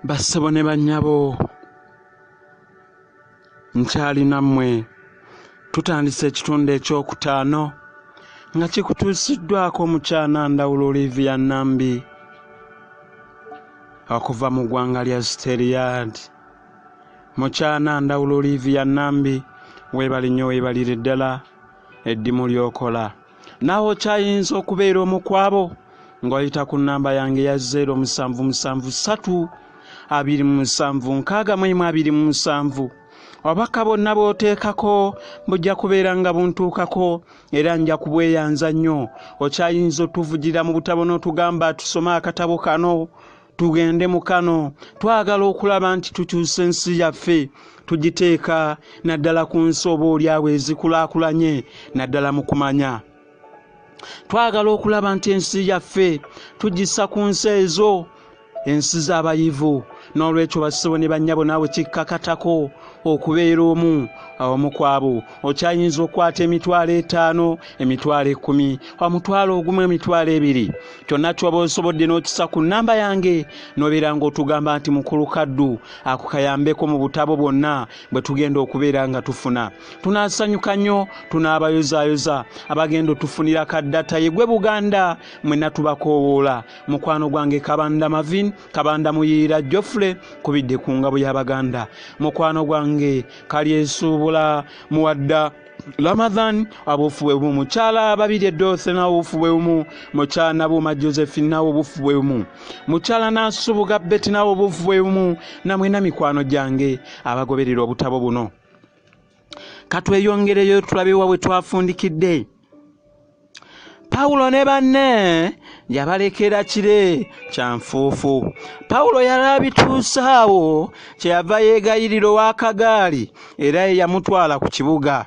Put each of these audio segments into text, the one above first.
Bassebo ne bannyabo, nkyali nammwe. Tutandise ekitundu ekyokutaano nga kikutuusiddwako omukyana Ndawula Olivia Nambi okuva mu ggwanga lya Steriyard. Mukyana Ndawula Olivia Nambi, weebale nnyo, weebalire ddala eddimu ly'okola. Naawe okyayinza okubeera omu ku abo ng'oyita ku nnamba yange ya 0773 27 61 27. Obubaka bwonna bw'oteekako bujja kubeera nga buntuukako era nja kubweyanza nnyo. Okyayinza otuvugira mu butabo n'otugamba tusome akatabo kano, tugende mu kano. Twagala okulaba nti tukyusa ensi yaffe, tugiteeka naddala ku nsi oba oliawo ezikulaakulanye naddala mu kumanya. Twagala okulaba nti ensi yaffe tugissa ku nsi ezo, ensi z'abayivu. N'olwekyo bassebo ne bannyabo, naawe kikkakatako okubeera omu ku abo. Okyayinza okukwata 50,000, 10,000, 10,000, 20,000, kyonna ky'oba osobodde n'okisa ku nnamba yange n'obeera ng'otugamba nti mukulu Kaddu akukayambeko mu butabo bwonna bwe tugenda okubeera nga tufuna. Tunaasanyuka nnyo, tunaabayozaayoza abagenda otufunira kaddata yegwe Buganda mwenna tubakoowoola. Mukwano gwange Kabanda Mavin, Kabanda Muyiira Joffrey kubidde ku ngabo y'Abaganda. Mukwano gwange Kalyesuubula Muwadda Ramadhan abufu bwe bumu, mukyala Babiri Dorothy nawe obufu bwe bumu, mukyala Nabuuma Josephine nawe obufu bwe bumu, mukyala Nansubuga Betty nawe obufu bwe bumu, namwena mikwano gyange abagoberera obutabo buno. Katweyongereyo tulabe wa bwe twafundikidde. Pawulo ne banne yabalekera kire kya nfuufu. Pawulo yali abituuse awo kyeyava yeegayirira ow'akagaali era ye yamutwala ku kibuga.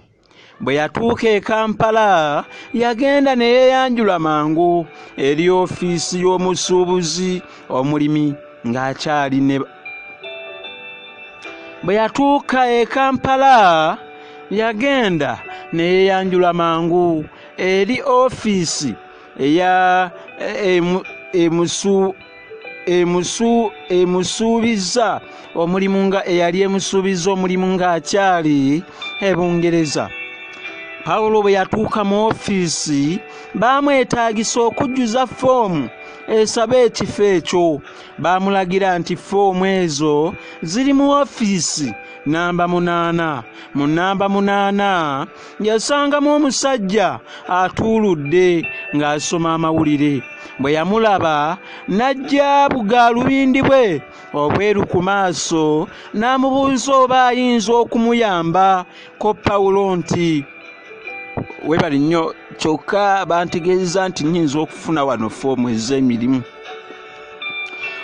Bwe yatuuka e Kampala yagenda ne yeeyanjula mangu eri ofiisi y'omusuubuzi omulimi ng'akyali ne Bwe yatuuka e Kampala yagenda ne yeeyanjula mangu eri ofiisi eya emusuubiza omulimu nga eyali emusuubiza omulimu ng'akyali e Bungereza. Pawulo bwe yatuuka mu ofiisi baamwetaagisa okujjuza foomu esaba ekifo ekyo. Baamulagira nti foomu ezo ziri mu ofiisi namba 8. Mu namba 8 yasangamu omusajja atuuludde ng'asoma amawulire. Bwe yamulaba n'aggya bugaalubindi bwe obweru ku maaso n'amubuuza oba ayinza okumuyamba. Ko Pawulo nti weebale nnyo, kyokka bantegeeza nti nnyinza okufuna wano foomu ez'emirimu.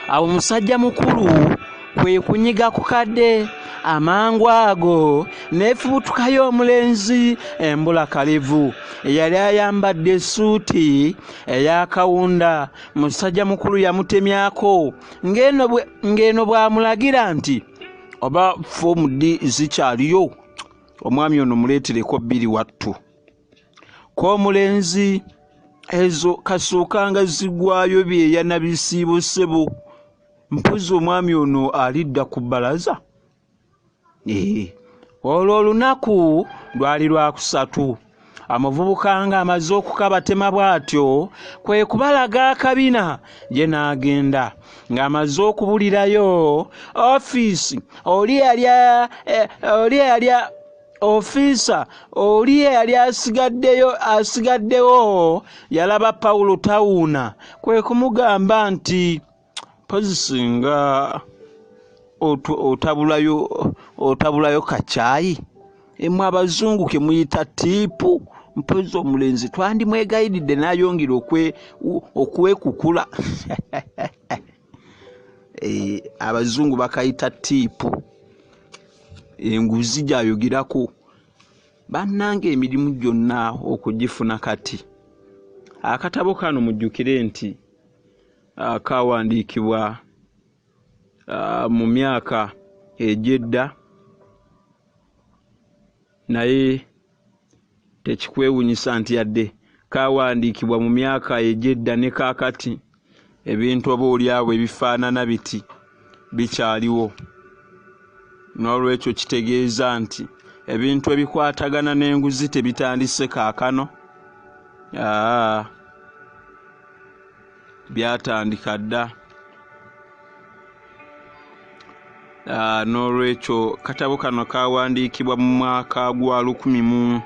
Awo musajja mukulu kwe kunyiga ku kadde amangu ago n'efubutukayo omulenzi embula kalevu eyali ayambadde essuuti ey'akawunda. Musajja mukulu yamutemyako ng'eno bw'amulagira nti oba foomu ddi zikyaliyo, omwami ono muleetereko 2 wattu. Ko omulenzi ezo kasuukanga zigwayo byeya na bisiibo ssebo, mpozi omwami ono alidda ku bbalaza. Olwo olunaku lwali lwakusatu. Amuvubuka ng'amaze okukabatema bw'atyo kwe kubalaga akabina ye n'agenda. Ng'amaze okubulirayo ofiisi oli eyali ofiisa oli eyali asigaddewo yalaba Pawulo tawuuna kwe kumugamba nti mpozi singa otabulayo kacaayi emwe abazungu ke muyita tiipu, mpozi omulenzi twandimwegayiridde n'ayongera okwekukula. Abazungu bakayita tiipu, enguzi gy'ayogerako. Bannange emirimu gyonna okugifuna kati. Akatabo kano mujjukire nti kawandiikibwa mu myaka egy'edda, naye tekikwewuunyisa nti yadde kawandiikibwa mu myaka egy'edda ne kaakati ebintu oba oliawo ebifaanana biti Bikyaliwo. N'olwekyo kitegeeza nti ebintu ebikwatagana n'enguzi tebitandise kaakano, byatandika dda. N'olwekyo katabo kano kawandiikibwa mu mwaka gwa 1000 mu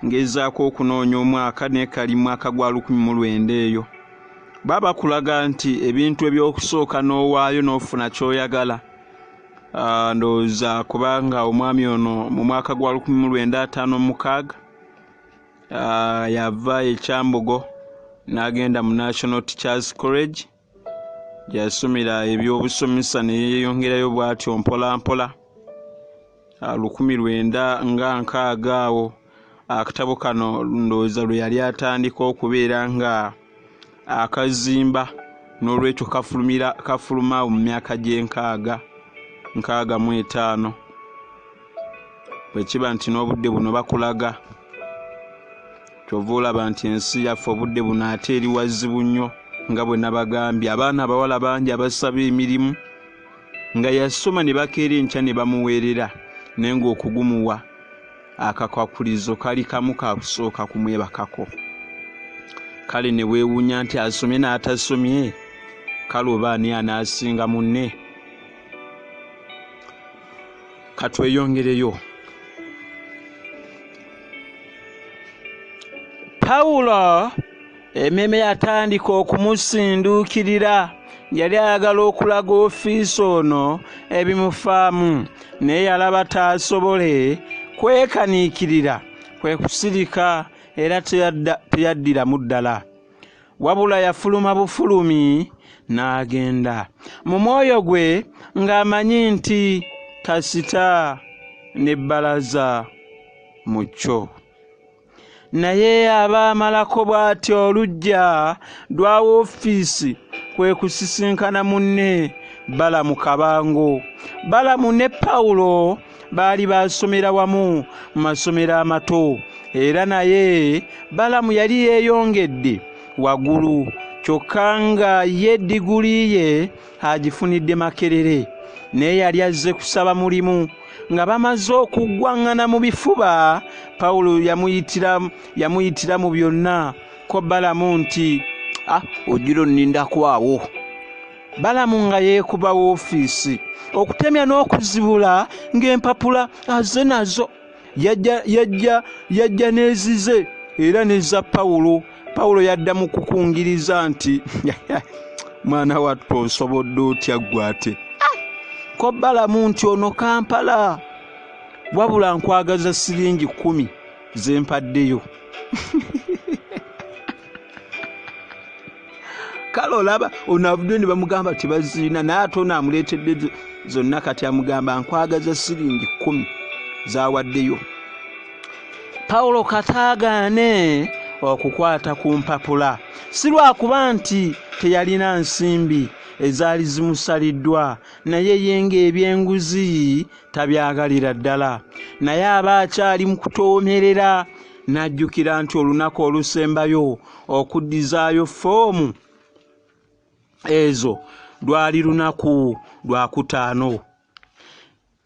ngezaako okunoonya omwaka, naye kali mwaka gwa 1900 eyo. Baba bakulaga nti ebintu ebyokusooka n'owaayo n'ofuna ky'oyagala. Ndowooza kubanga omwami ono mu mwaka gwa 1956 yava e Kyambogo n'agenda mu National Teachers College gy'asomera ebyobusomesa, ne yeeyongerayo bw'atyo mpola mpola. 1960 awo akatabo kano ndowooza lwe yali atandika okubeera nga akazimba, n'olwekyo kafuluma mu myaka gy'enkaaga, 65. Bwe kiba nti n'obudde buno bakulaga, ky'ova olaba nti ensi yaffe obudde buno ate eri wazibu nnyo, nga bwe nabagambye. Abaana abawala bangi abasaba emirimu nga yasoma ne bakeera enkya ne bamuweerera, naye ng'okugumuwa akakwakulizo kali kamu kakusooka kumwebakako. Kale ne weewuunya nti asomye n'atasomye, kale oba ani anaasinga munne? Katweyongereyo. Pawulo emmeeme yatandika okumusinduukirira. Yali ayagala okulaga ofiisi ono ebimufaamu, naye yalaba taasobole kwekaniikirira, kwe kusirika, era teyaddiramu ddala. Wabula yafuluma bufulumi n'agenda. Mu mwoyo gwe ng'amanyi nti kasita n'ebbalaza mu kyo. Naye aba amalako bw'atyo oluggya lwa woofiisi kwe kusisinkana munne Balamu Kabango. Balamu ne Pawulo baali basomera wamu mu masomero amato, era naye Balamu yali yeeyongedde waggulu, kyokka nga ye diguli ye agifunidde Makerere. Naye yali azze kusaba mulimu. Nga bamaze okuggwaŋŋana mu bifuba, Pawulo yamuyitira mu byonna ko Balamu nti, ojjira onnindako awo. Balamu nga yeekuba woofiisi okutemya n'okuzibula ng'empapula azze nazo. Yajja n'ezize era n'ezza Pawulo. Pawulo yadda mu kukungiriza nti, mwana wattu osobodde otya ggwe ate? Ko Balamu nti, ono Kampala, wabula nkwagaza siringi 10 ze mpaddeyo. Kale olaba ono avuddeyo ne bamugamba tebaziina, naye ate ono amuleetedde zonna, kati amugamba nkwagaza siringi 10 z'awaddeyo. Pawulo kataagaane okukwata ku mpapula, si lwakuba nti teyalina nsimbi ezaali zimusaliddwa, naye ye ng'ebyenguzi tabyagalira ddala. Naye aba akyali mu kutoomerera n'ajjukira nti olunaku olusembayo okuddizaayo foomu ezo lwali lunaku Lwakutaano.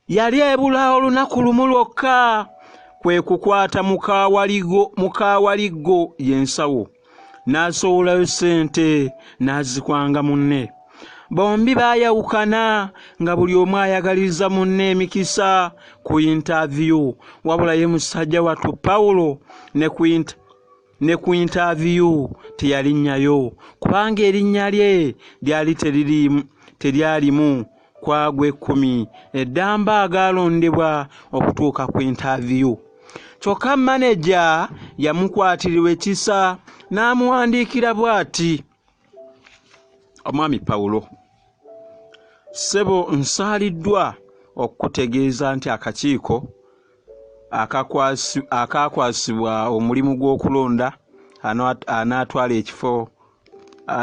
Yali ebula olunaku lumu lwokka, kwe kukwata mukawaliggo y'ensawo, n'asowolayo ssente n'azikwanga munne. Bombi baayawukana nga buli omu ayagaliza munne emikisa ku yintaviyu, wabula ye musajja wattu Pawulo ne ku yintaviyu teyalinnyayo, kubanga erinnya lye lyali teryalimu kwagwa 10 eddamba agaalondebwa okutuuka ku yintaviyu. Kyokka maneja yamukwatirirwa ekisa n'amuwandiikira bw'ati: Omwami Pawulo, ssebo nsaaliddwa okukutegeeza nti akakiiko akakwasibwa omulimu gw'okulonda anaatwala ekifo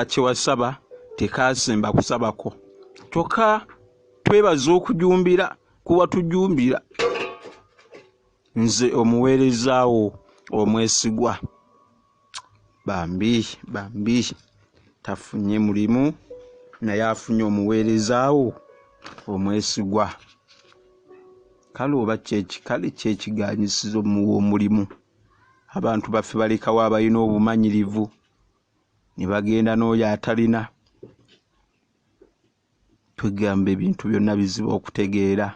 kye wasaba tekaasemba kusabako. Kyokka twebaza okujumbira kuwa tujumbira nze omuweerezaawo omwesigwa. Bambi bambi tafunye mulimu, Naye afunye omuweerezaawo omwesigwa. Kale oba kale kyekiganyisiza omuwa omulimu. Abantu baffe balekawo abalina obumanyirivu ne bagenda n'oyo atalina. Twegamba ebintu byonna bizibu okutegeera.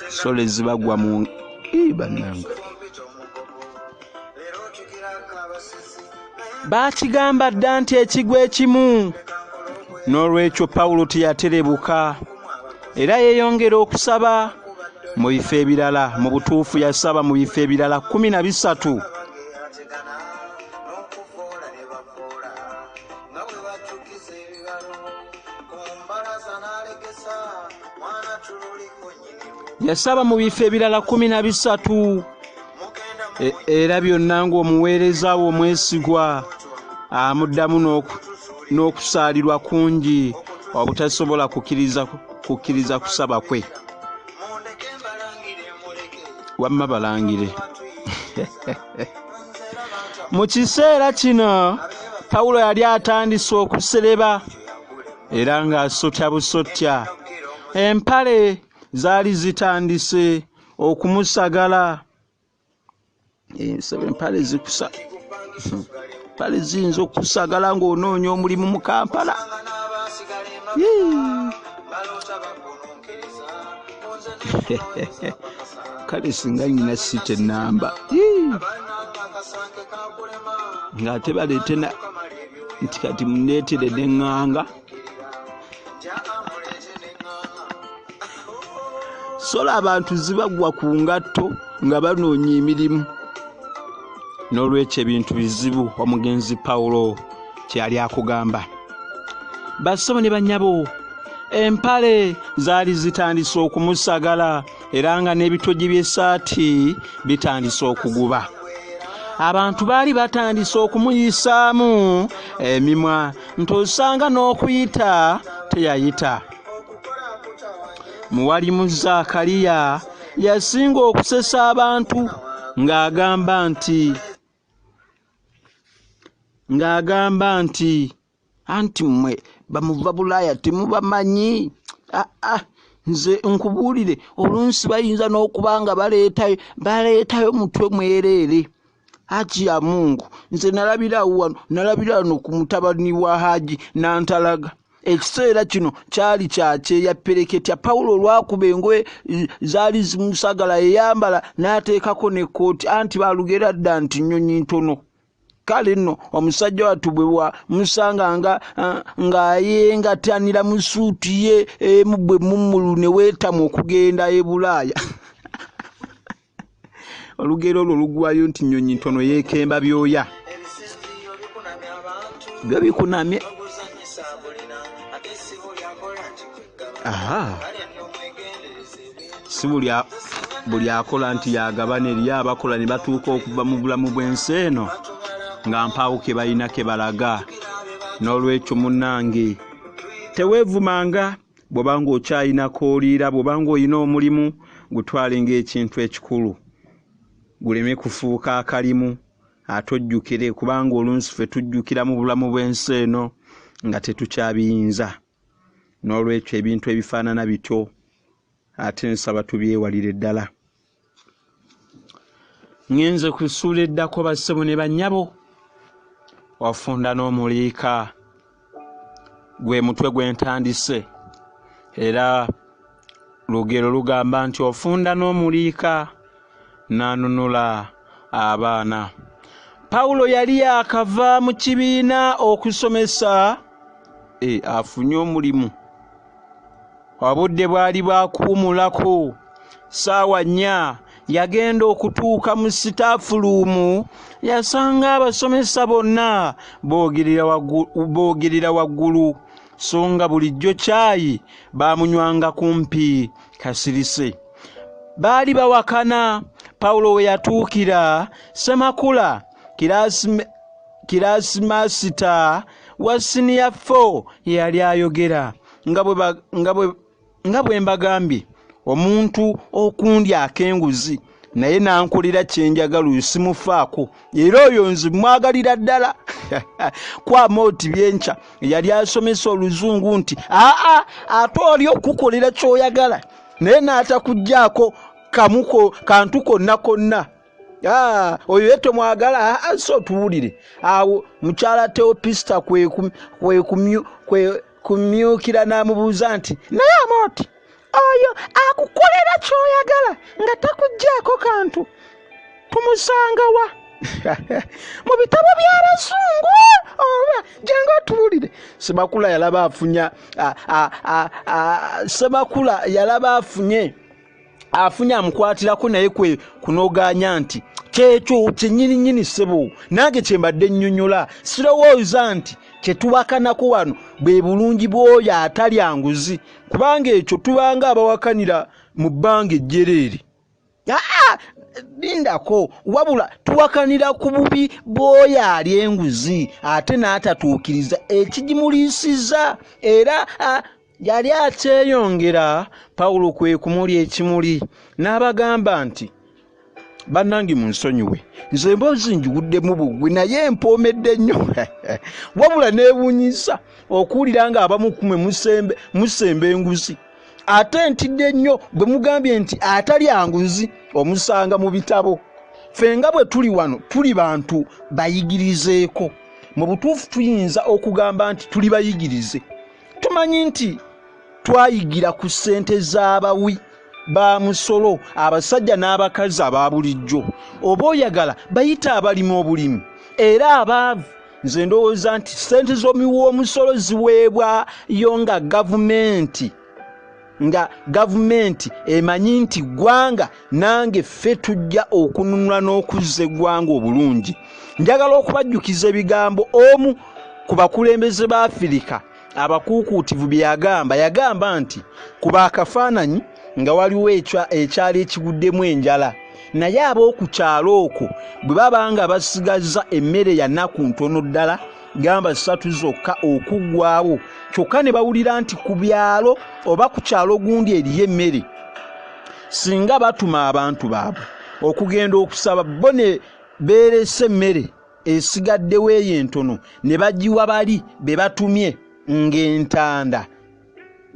Sole zibagwa mu bannange. Baakigamba dda nti ekigwa ekimu. N'olwekyo Pawulo teyaterebuka era yeeyongera okusaba mu bifo ebirala. Mu butuufu yasaba mu bifo ebirala 13. Yasaba mu bifo ebirala 13 era byonna ng'omuweereza we omwesigwa amuddamu n'okusaalirwa kungi obutasobola kukkiriza kusaba kwe. Wamma balangire. Mu kiseera kino Pawulo yali atandise okusereba era ng'asotya busotya. Empale zaali zitandise okumusagala. Empale zikusa, empale ziyinza okukusagala ng'onoonya omulimu mu Kampala. Kale singa nnyina site ennamba ng'ate baleete nti kati mundeetere n'eŋŋanga. Sola abantu zibagwa ku ngatto nga banoonya emirimu. N'olwekyo ebintu bizibu omugenzi Pawulo kye yali akugamba. Bassebo ne bannyabo, empale zaali zitandise okumusagala era nga n'ebitogi by'essaati bitandise okuguba. Abantu baali batandise okumuyisaamu emimwa nti osanga n'okuyita teyayita. Muwalimu Zaakaliya yasinga okusesa abantu ng'agamba nti anti mmwe bamuva Bulaaya temubamanyi. Nze nkubuulire, oluusi bayinza n'okuba nga baleetayo mutwe mwereere. Haji ya Mungu, nze nalabira wano ku mutabani wa Haji Nantalaga. Ekiseera kino kyali kya kyeya ppereketya. Pawulo olwakuba engoye zaali zimusagala yeyambala n'ateekako n'ekkooti, anti baalugera dda nti nnyonyi ntono. Kale nno omusajja wattu bwe wamusanga ng'ayengatanira mu ssuuti ye emu bwe mummulu ne weetamwa okugenda e Bulaaya. Olugero olwo lugwayo nti nnyonyi ntono yeekemba byoya. Byo bikunamye. Si buli akola nti yagabana, eriyo abakola ne batuuka okuva mu bulamu bw'ensi eno nga mpaawo ke balina ke balaga. N'olwekyo munnange teweevumanga bw'oba ng'okyalina k'oliira, bw'oba ng'olina omulimu gutwale ng'ekintu ekikulu, guleme kufuuka akalimu ate ojjukire, kubanga oluusi ffe tujjukira mu bulamu bw'ensi eno nga tetukyabiyinza. N'olwekyo ebintu ebifaanana bityo ate nsaba tubyewalire ddala. Ngenze ku ssuula eddako bassebo ne bannyabo. Wafunda n'omuliika gwe mutwe gwe ntandise, era lugero lugamba nti ofunda n'omuliika n'anunula abaana. Pawulo yali akava mu kibiina okusomesa, afunye omulimu. Obudde bwali bwakuwumulako 4:00 yagenda okutuuka mu sitaafuluumu, yasanga abasomesa bonna boogerera waggulu, so nga bulijjo kyayi baamunywanga kumpi kasirise. Baali bawakana. Pawulo we yatuukira, Ssemakula kirasimasita wa siniya 4 yali ayogera nga bwe mbagambye, omuntu okundya ak'enguzi Naye nankolera kyenjagala, oyo simufaako, era oyo nze mwagalira ddala. Kwama oti Byenkya yali asomesa oluzungu nti aa, ate oli okukolera kyoyagala naye n'atakugjaako kamuko kantu konna konna, oyo ye tomwagala. So tuwulire awo mukyala Teopista kwe kumyukira n'amubuuza nti, "Naye Amooti, oyo akukolera kyoyagala nga takugjaako kantu tumusangawa? Mu bitabo by'abazungu oba? Jangu otuwulire." Semakula yalaba afunya, Semakula yalaba afunye amukwatirako, naye kwe kunoganya nti, "Kyekyo kyennyininyini ssebo, nange kyembadde nnyonnyola. Sirowooza nti kyetuwakanako wano bwe bulungi bw'oyo atalya nguzi, kubanga ekyo tubanga abawakanira mu bbanga ejjereere. Aa, lindako, wabula tuwakanira ku bubi bw'oyo alya enguzi ate n'atatuukiriza ekigimuliisiza." Era yali akyeyongera, Pawulo kwe kumulya ekimuli n'abagamba nti, "Bannange, munsonyiwe, nze emboozi ngiwuddemu bugwi, naye empoomedde nnyo. Wabula neewuunyisa okuwulira nga abamu kumwe musemba enguzi, ate ntidde nnyo bwe mugambye nti atalya nguzi omusanga mu bitabo. Ffe nga bwe tuli wano tuli bantu bayigirizeeko. Mu butuufu tuyinza okugamba nti tuli bayigirize. Tumanyi nti twayigira ku ssente z'abawi ba musolo, abasajja n'abakazi aba bulijjo, oba oyagala bayite abalimi obulimi era abaavu. Nze ndowooza nti ssente z'omuwi w'omusolo ziweebwayo nga gavumenti emanyi nti ggwanga nange ffe tujja okununula n'okuzza eggwanga obulungi. Njagala okubajjukiza ebigambo omu ku bakulembeze ba Afirika abakuukuutivu bye yagamba. Yagamba nti kuba akafaananyi nga waliwo ekyalo ekiguddemu enjala, naye ab'oku kyalo okwo bwe baba nga basigazza emmere ya nnaku ntono ddala, gamba 3 zokka okuggwawo, kyokka ne bawulira nti ku byalo oba ku kyalo gundi eriyo emmere, singa batuma abantu baabwe okugenda okusaba, bo ne beeresa emmere esigaddewo eyo entono ne bagiwa bali be batumye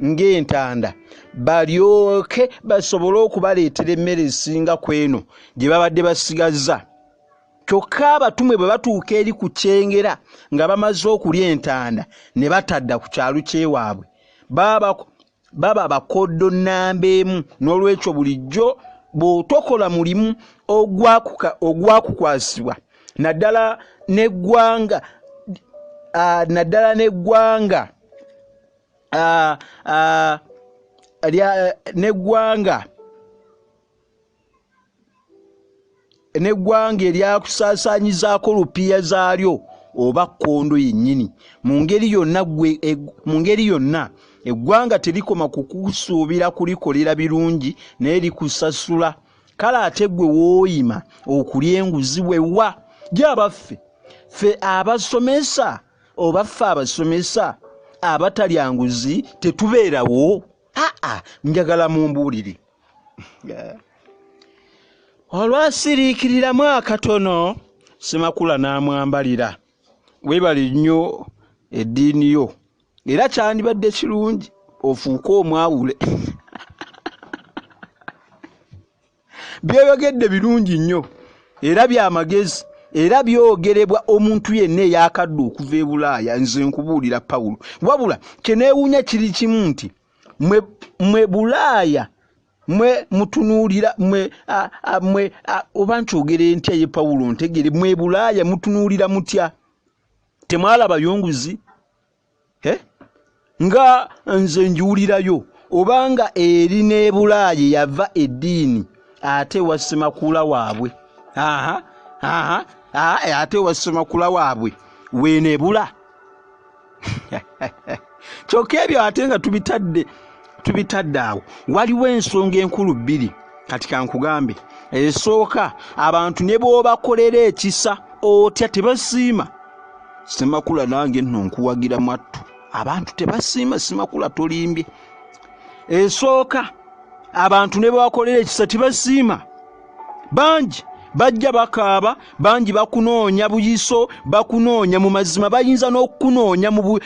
ng'entanda, balyoke basobole okubaleetera emmere esinga ku eno gye babadde basigazza. Kyokka abatume bwe batuuka eri ku kyengera nga bamaze okulya entanda ne batadda ku kyalo kyewaabwe, baba bakoddo nnamba emu. N'olwekyo bulijjo bw'otokola mulimu ogwakukwasibwa, naddala n'eggwanga eryakusaasaanyizaako lupiiya zaalyo oba kkondo yennyini, mu ngeri yonna eggwanga terikoma kukusuubira kulikolera birungi, naye likusasula. Kale ate gwe wooyima okulya enguzi, wewa gyabaffe ffe abasomesa, oba ffe abasomesa abatalya nguzi tetubeerawo? Aa, njagala mumbuulire." Olwasiriikiriramu akatono, Semakula n'amwambalira, "Weebale nnyo eddiini yo, era kyandibadde kirungi ofuuke omwawule. Byoyogedde birungi nnyo era byamagezi, era byogerebwa omuntu yenna eyakadde okuva e Bulaaya. Nze nkubuulira, Pawulo, wabula kyeneewuunya kiri kimu nti mwe Bulaaya mwe mutunuulira mwe, oba nkyogere ntya ye Pawulo ntegere, mwe Bulaaya mutunuulira mutya? Temwalabayo nguzi? Nga nze njiwulirayo, obanga eri n'e Bulaaya yava eddiini, ate wa Ssemakula waabwe, aha aha, ate wa Ssemakula waabwe weenebula. Kyokka ebyo ate nga tubitadde awo, waliwo ensonga enkulu bbiri kati kankugambe. Esooka, abantu ne bw'obakolera ekisa otya tebasiima. Semakula, nange nno nkuwagira mwattu, abantu tebasiima. Semakula, tolimbye. Esooka, abantu ne bwebakolera ekisa tebasiima. Bangi bajja bakaaba, bangi bakunoonya buyiso, bakunoonya mu mazima, bayinza n'okukunoonya mu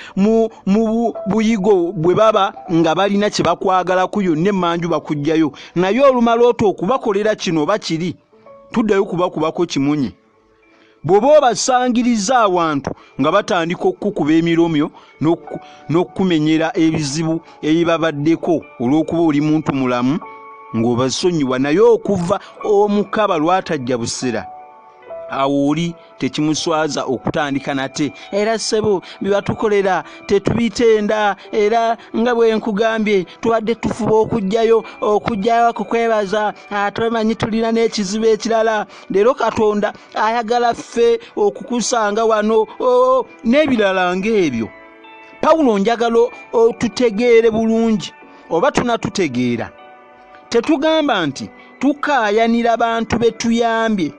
buyigo bwe baba nga balina kye bakwagalaku yonna emmanju bakuggyayo. Naye olumala ota okubakolera kino oba kiri, tuddayo kubakubako kimunye. Bw'oba obasangiriza awantu nga batandika okukuba emiromyo n'okukumenyera ebizibu ebibabaddeko olw'okuba oli muntu mulamu ng'obasonyiwa, naye okuva omukaba lw'atajja busera awo oli tekimuswaza okutandika nate. Era ssebo bye batukolera tetubitenda, era nga bwe nkugambye tubadde tufuba okuggyayo okukwebaza, ate omanyi tulina n'ekizibu ekirala. Leero Katonda ayagala ffe okukusanga wano n'ebirala ng'ebyo. Pawulo njagala otutegeere bulungi, oba tunatutegeera. Tetugamba nti tukaayanira bantu be tuyambye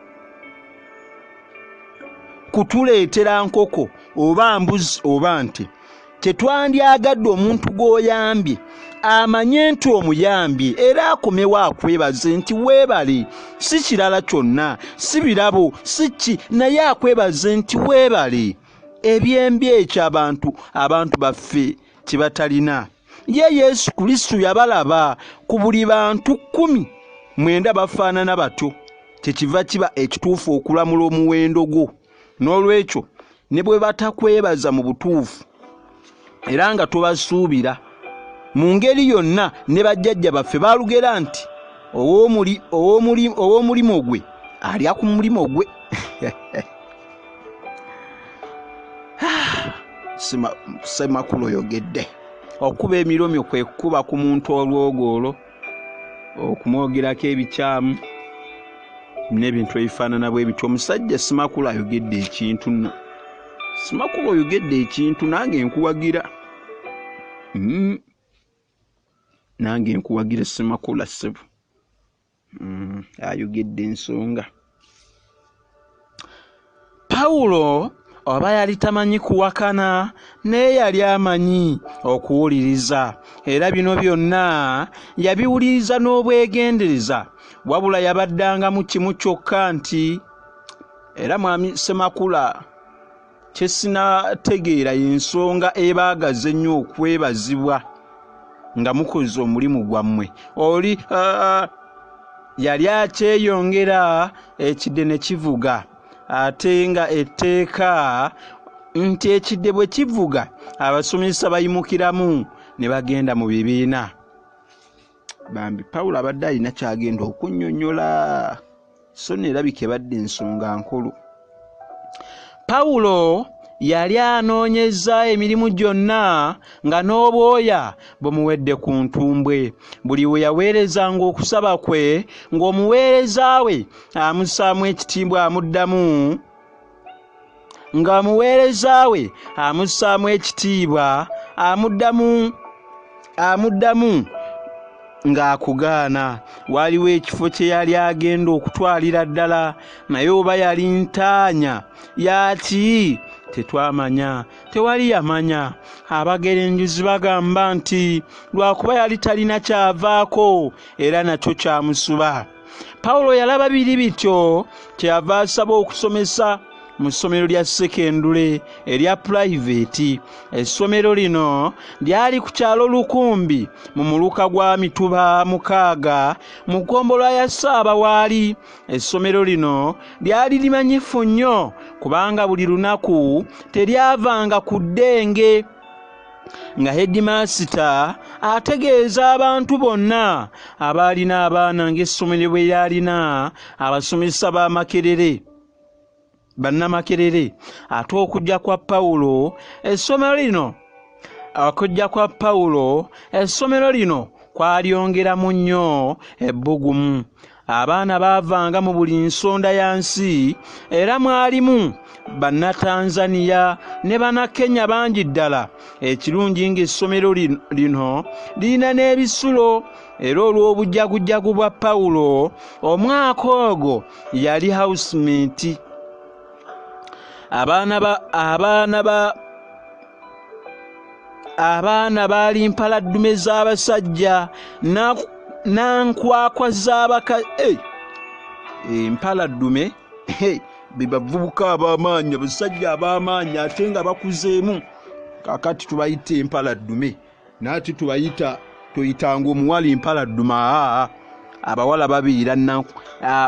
kutuleetera nkoko oba mbuzi oba nte. Tetwandyagadde omuntu gw'oyambye amanye nti omuyambye era akomewo akwebaze nti weebale, si kirala kyonna, si birabo, si ki, naye akwebaze nti weebale. Ebyembi ekyo abantu baffe kye batalina. Ye Yesu Kristo yabalaba ku buli bantu 19 bafaanana batyo. Kyekiva kiba ekituufu okulamula omuwendo gwo. N'olwekyo ne bwe batakwebaza mu butuufu era nga tobasuubira mu ngeri yonna, ne bajjajja baffe baalugera nti ow'omulimu gwe alya ku mulimu gwe. Ssemakula oyogedde. Okuba emiromyo kwe kukuba ku muntu olwogoolo, okumwogerako ebikyamu n'ebintu ebifaanana bwe bityo. Omusajja Ssemakula ayogedde ekintu nno. Ssemakula oyogedde ekintu, nange nkuwagira. Nange nkuwagira Ssemakula ssebo. Ayogedde ensonga. Pawulo oba yali tamanyi kuwakana, naye yali amanyi okuwuliriza, era bino byonna yabiwuliriza n'obwegendereza. Wabula yabaddangamu kimu kyokka nti, era mwami Ssemakula kye sinategeera y'ensonga ebaagaza ennyo okwebazibwa nga mukoze omulimu gwammwe. Oli yali akyeyongera ekidde ne kivuga, ate nga etteeka nti ekidde bwe kivuga abasomesa bayimukiramu ne bagenda mu bibiina. Bambi Pawulo abadde alina ky'agenda okunnyonnyola, so nno erabika ebadde ensonga nkulu. Pawulo yali anoonyeza emirimu gyonna nga n'obwoya bumuwedde ku ntumbwe. Buli we yaweerezanga okusaba kwe ng'omuweereza we amussaamu ekitiibwa amuddamu, ng'omuweereza we amussaamu ekitiibwa amuddamu ng'akugaana. Waliwo ekifo kye yali agenda okutwalira ddala, naye oba yali ntaanya yaki tetwamanya, tewali yamanya. Abagerenjuzi bagamba nti lwakuba yali talina kyavaako era nakyo kyamusuba. Pawulo yalaba biri bityo, kyeyava asaba okusomesa mu ssomero lya sekendule erya pulayiveeti. Essomero lino lyali ku kyalo Lukumbi mu muluka gwa Mituba 6 mu ggombolola ya Ssaabawaali. Essomero lino lyali limanyifu nnyo kubanga buli lunaku teryavanga ku ddenge nga heedimaasita ategeeza abantu bonna abaalina abaana ng'essomero bwe lyalina abasomesa ba Makerere, bannamakerere. Ate okujja kwa Pawulo essomero lino kwalyongeramu nnyo ebbugumu. Abaana baavanga mu buli nsonda ya nsi, era mwalimu bannatanzaniya ne bannakenya bangi ddala. Ekirungi ng'essomero lino lirina n'ebisulo, era olw'obujagujagu bwa Pawulo omwaka ogwo yali housemate. Abaana baali mpaladdume z'abasajja nankwakwa z'abakazi. Empaladdume be bavubuka ab'amaanyi, abasajja ab'amaanyi ate nga bakuzeemu. Kakati tubayita empaladdume, naye ate tubayita, toyitanga omuwala empaladdume. Aa, abawala babeera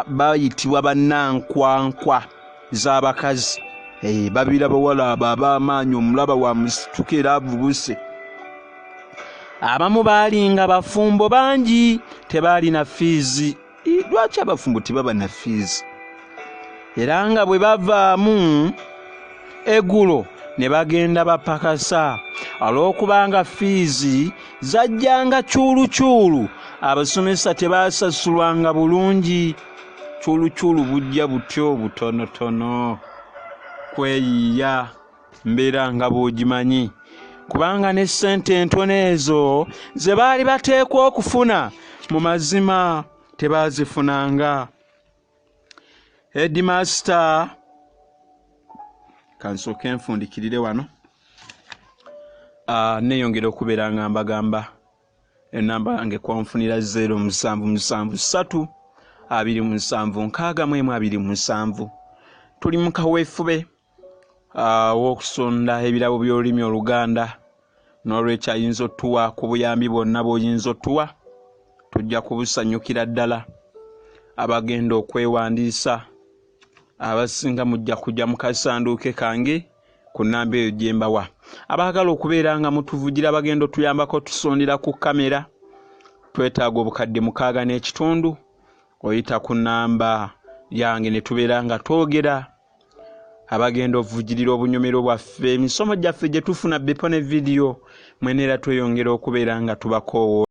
bayitibwa bannankwankwa z'abakazi. Babeera bawala abo ab'amaanyi, omulaba wa musituka era avubuse. Abamu baalinga bafumbo, bangi tebaalina fiizi. Lwaki abafumbo tebaba na fiizi? Era nga bwe bavaamu eggulo ne bagenda bapakasa, olw'okubanga fiizi zajjanga kyulukyulu, abasomesa tebaasasulwanga bulungi. Kyulukyulu bujja butyo butonotono kweyiiya mbeera nga bw'ogimanyi, kubanga ne ssente entono ezo ze baali bateekwa okufuna mu mazima tebaazifunanga. Headmaster, kansooke nfundikirire wano, neeyongera okubeera nga mbagamba enamba yange kwanfunira 0773 27 61 27. Tuli mu kaweefube w'okusonda ebirabo by'olulimi Oluganda. N'olwekyo ayinza otuwa ku buyambi bwonna bw'oyinza otuwa, tujja kubusanyukira ddala. Abagenda okwewandiisa abasinga mujja kujja mu kasanduuke kange ku nnamba eyo gye mbawa. Abaagala okubeera nga mutuvugira, bagenda otuyambako tusondera ku kamera, twetaaga 6,500. Oyita ku nnamba yange ne tubeera nga twogera. Abagenda ovugirira obunyumiro bwaffe, emisomo gyaffe gye tufuna, bipo ne vidiyo, mwene era tweyongera okubeera nga tubakoowoola.